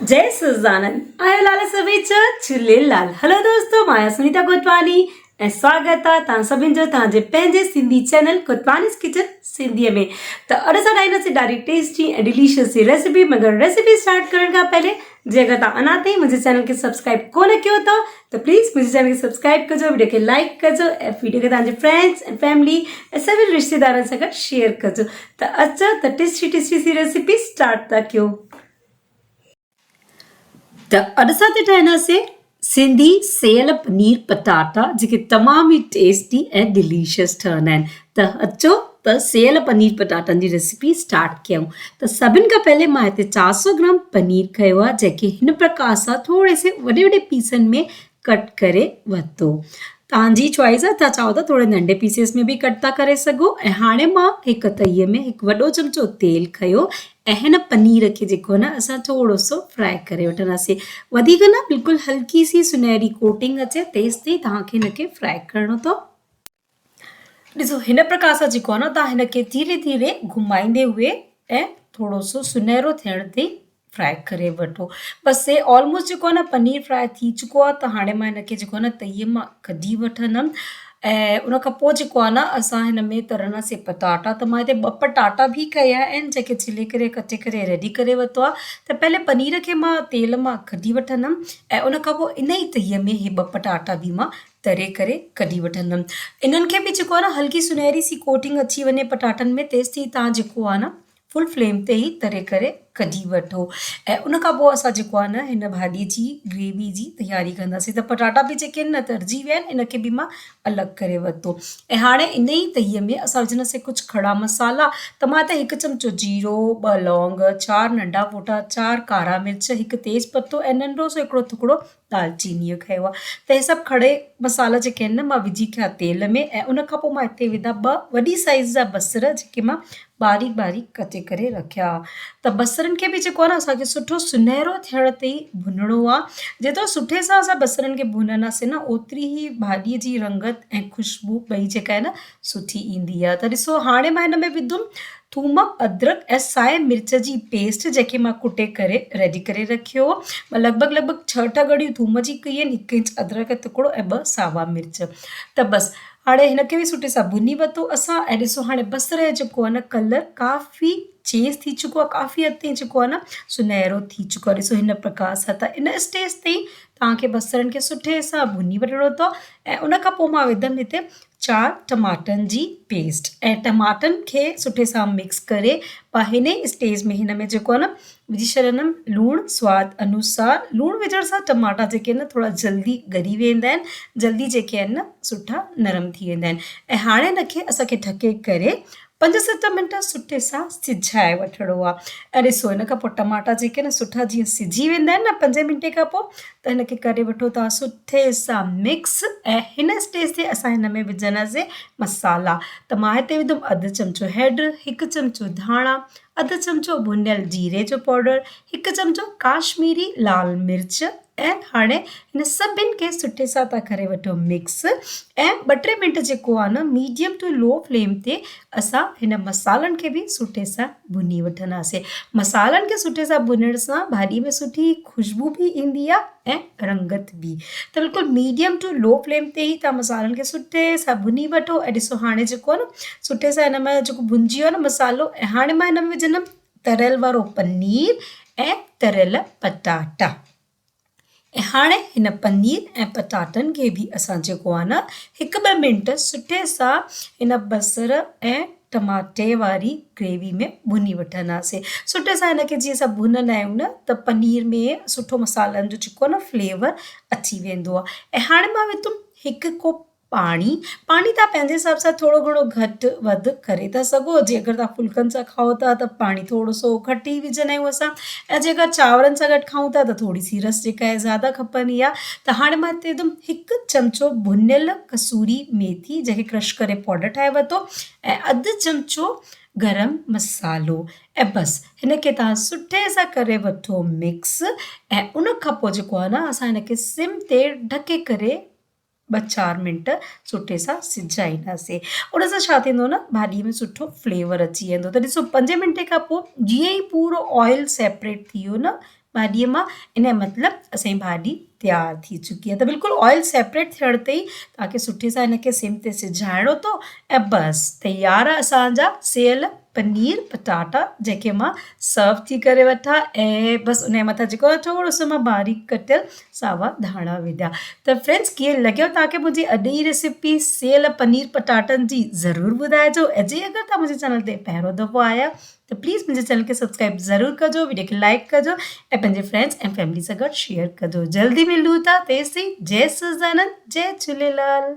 جئي سزانند آيو لال سڀئي چئو جهوليلال هلو دوستو مان آهيان سنيتا گوتواني ۽ سواگت آ توهان سڀن جو توهان جي پنهنجي سنڌي چينل گوتوانيز ڪچن سنڌي ۾ ته اڄ اسان ٺاهينداسين ڏاڍي ٽيسٽي ۽ ڊيليشس سي ريسيپي مگر ريسيپي اسٽارٽ ڪرڻ کان پهلي جي اگر توهان اڃا تائين منهنجي چينل کي سبسڪرائب ڪونه ڪيو اٿو ته پليز منهنجي چينل کي سبسڪرائب ڪجو وڊيو کي لائڪ ڪجو ۽ وڊيو کي توهان جي فرينڊز ۽ فيملي ۽ سڀني رشتيدارن سان گڏ شيئر ڪجو ته اچو ته ٽيسٽي ٽيسٽي سي ريسيپي اسٽارٽ ٿا ڪيون. ته اڄ اسان ٿي ٺاهينداسين سنڌي سيل پنير پٽاٽا جيڪي تمام ئي ٽيسٽي ۽ ڊليشس ٺهندا آهن ته اچو ته سيل پنير پٽاٽن جي ريسيپي اسٽارٽ ڪيون ته سڀن کان پهلي مان هتي 400 گرام پنير کنيو آهي جنهن کي هن پرڪار سان ٿوري سي وڏي وڏي پيسن ۾ ڪٽ ڪري ورتو. توهان جي چوائس آهي توهان چاهو ته ٿوري ننڍي پيسز ۾ به ڪٽ ٿا ڪري سگهو ۽ هاڻي مان هڪ تئي ۾ هڪ وڏو چمچو تيل کنيو ۽ هن پنير کي جيڪو آهي نه اسان ٿورو سو فرائي ڪري وٺنداسين وڌيڪ نه بلڪل هلڪي سي سنهري ڪوٽنگ اچي تيستائين توهان کي هن کي فرائي ڪرڻو اٿو. ڏسو هن پرڪار سان جيڪو آهي نه توهان هن کي ڌيري ڌيري گهمائيندي هئي ۽ ٿورو سو سنهرو ٿيڻ تائين فرائي ڪري وٺو بس هي آلموسٽ جيڪو آهي نه پنير فرائي ٿي چڪو آهي ته هاڻي مان هن کي جيڪو آهي نه تئي مان ڪڍي وٺندم ۽ ان کان پوء جيڪو آهي نه اسان هن ۾ ترنداسين پٽاٽا ته مان هتي ٻه پٽاٽا به ڪيا آهن جنهن کي ڇلي ڪري ڪٽي ڪري ريڊي ڪري ورتو آهي ته پهلي پنير کي مان تيل مان ڪڍي وٺندم ۽ ان کان پوء ان ئي تئي ۾ هي ٻه پٽاٽا به مان تري ڪري ڪڍي وٺندم انهن کي به جيڪو آهي نه هلڪي سنهري سي ڪوٽنگ اچي وڃي پٽاٽن ۾ تيستائين تان جيڪو آهي نه فل فليم تي ئي تري ڪري ڪڍي وٺو ۽ ان کان پوء اسان جيڪو آهي نه هن ڀاڄي جي گريوي جي تياري ڪنداسين ته پٽاٽا به جيڪي آهن نه ترجي ويا آهن ان کي به مان الڳ ڪري ورتو ۽ هاڻي ان ئي تئي ۾ اسان وجهنداسين ڪجهه کڙا مصالحا ته مان هتي هڪ چمچو جيرو ٻه لونگ چار ننڍا ڦوٽا چار ڪارا مرچ هڪ تيز پتو ۽ ننڍو سو هڪڙو ٽڪڙو دالچيني جو کنيو آهي ته هي سڀ کڙي مصالحا جيڪي آهن نه مان وجهي کيا تيل ۾ ۽ ان کان پوء مان هتي وڌا ٻه وڏي سائيز جا بصر جيڪي مان باريڪ باريڪ ڪٽي ڪري رکيا ته بصرن کي به جيڪو آهي نه اسان کي سٺو سنهرو ٿيڻ تي ڀنڻو آهي جيترو سٺي سان اسان بصرن کي ڀننداسين نه اوتري ئي ڀاڄي جي رنگت ۽ خوشبو ٻئي جيڪا آهي نه سٺي ايندي آهي ته ڏسو هاڻي مان هن ۾ وڌم ٿوم، ادرڪ ۽ سائي مرچ جي پيسٽ جنهن کي مان ڪٽي ڪري ريڊي ڪري رکيو هو. مان لڳ ڀڳ لڳ ڀڳ ڇهه اٺ ڳڙيون ٿوم جي ڪئي آهن، هڪ انچ ادرڪ جو ٽڪڙو ۽ ٻه ساوا مرچ. ته بس هاڻي هن کي به سٺي سان ڀڃي ورتو اسان ۽ ڏسو هاڻي بصر جو جيڪو آهي نه ڪلر ڪافي چينج ٿي چڪو آهي ڪافي حد تائين جيڪو آهي نه سنهرو ٿي چڪو آهي ڏسو هن پرڪار سان ته ان اسٽيج تي توهان کي بصرن کي سٺي سان ڀڃي وٺڻو اٿو ۽ ان کان پوء مان وڌم هتي چار ٽماٽن جي پيسٽ ۽ ٽماٽن کي سٺي سان مڪس ڪري پوء هن ئي اسٽيج ۾ هن ۾ جيڪو آهي نه وجهي ڇڏندم لوڻ سواد انوسار لوڻ وجهڻ سان ٽماٽا جيڪي آهن نه ٿورا جلدي ڳري ويندا آهن جلدي جيڪي آهن نه سٺا نرم ٿي ويندا آهن ۽ هاڻي هن کي اسان کي ڍڪي ڪري پنج ست منٽ سٺي سان سجهائي وٺڻو آهي ۽ ڏسو هن کان پوء ٽماٽا جيڪي آهن سٺا جيئن سجهي ويندا آهن نه پنجين منٽي کان پوء ته هن کي ڪري وٺو توهان سٺي سان مڪس ۽ هن اسٽيج تي اسان هن ۾ وجهنداسين مصالحا ته مان هتي وڌم اڌ چمچو هيڊ هڪ چمچو ڌاڻا اڌ چمچو ڀنيل جيري جو پائوڊر هڪ چمچو ڪاشميري لال مرچ ۽ هاڻي هن سڀن کي سٺي سان تان ڪري وٺو مڪس ۽ ٻه ٽي منٽ جيڪو آهي نه ميڊيم ٽو لو فليم تي اسان هن مصالحن کي به سٺي سان ڀني وٺنداسين مصالحن کي سٺي سان ڀنڻ سان ڀاڄي ۾ سٺي خوشبو به ايندي آهي ۽ رنگت به ته بلڪل ميڊيم ٽو لو فليم تي ئي تان مصالحن کي سٺي سان ڀني وٺو ۽ ڏسو هاڻي جيڪو آهي نه سٺي سان هن ۾ جيڪو ڀنجي ويو آهي نه مصالحو ۽ هاڻي مان هن ۾ وجهندم تريل وارو پنير ۽ تريل پٽاٽا ۽ هاڻي هن پنير ۽ پٽاٽن کي به اسان جيڪو آهي نه هڪ ٻه منٽ سٺي سان هن بصر ۽ ٽماٽي واري گريوي ۾ ڀڃي وٺنداسين سٺي سان هن کي جيئن اسان ڀنندا آهيون نه ته پنير ۾ سٺو مصالحن جو جيڪو آهي نه فليور اچي ويندو آهي ۽ هاڻي مان وڌم هڪ ڪوپ پاڻي، پاڻي توهان پنهنجي حساب سان ٿورو گهڻو گهٽ وڌ ڪري ٿا سگهو جي اگر توهان ڦلڪن سان کائو ٿا ته پاڻي ٿورو سو گهٽ ئي وجهندا آهيون اسان ۽ جي اگر چانورن سان گڏ کائون ٿا ته ٿوري سي رس جيڪا آهي زياده کپندي آهي ته هاڻي مان هتي وڌم هڪ چمچو ڀنيل قصوري ميٿي جنهن کي ڪرش ڪري پائوڊر ٺاهي ورتو ۽ اڌ چمچو گرم مصالحو ۽ بس هن کي توهان سٺي سان ڪري وٺو مڪس ۽ ان کان پوء جيڪو آهي نه اسان هن کي سم تي ڍڪي ڪري ٻه چار منٽ سٺي سان سجهائينداسين ان سان ڇا ٿيندو نه ڀاڄي ۾ سٺو فليور اچي ويندو ته ڏسو پنجين منٽي کان پوء جيئن ئي پورو آئل سيپريٽ ٿي ويو نه ڀاڄيء مان ان جو مطلب اسان جي ڀاڄي تيار ٿي چڪي آهي ته بلڪل آئل سيپريٽ ٿيڻ تي ئي توهان کي سٺي سان ان کي سم تي سجهائڻو اٿو ۽ بس تيار آهي اسان جا سيئل پنير پٽاٽا جنهن کي مان سرو ٿي ڪري وٺان ۽ بس ان جي مٿان جيڪو آهي ٿورو سو مان باريڪ ڪٽيل ساوا ڌاڻا وڌا ته فرينڊس ڪيئن لڳيو توهان کي منهنجي اڄ جي ريسيپي سيئل پنير پٽاٽن جي ضرور ٻڌائجو ۽ جي اگر توهان منهنجي چينل تي پهريون دفعو آيا ته پليز منهنجي چينل کي سبسڪرائب ضرور ڪجو وڊيو کي لائڪ ڪجو ۽ پنهنجي فرينڊس ۽ فيملي سان گڏ شيئر ڪجو جلدي ملون ٿا تيسين جي سچدانند جي جهوليلال.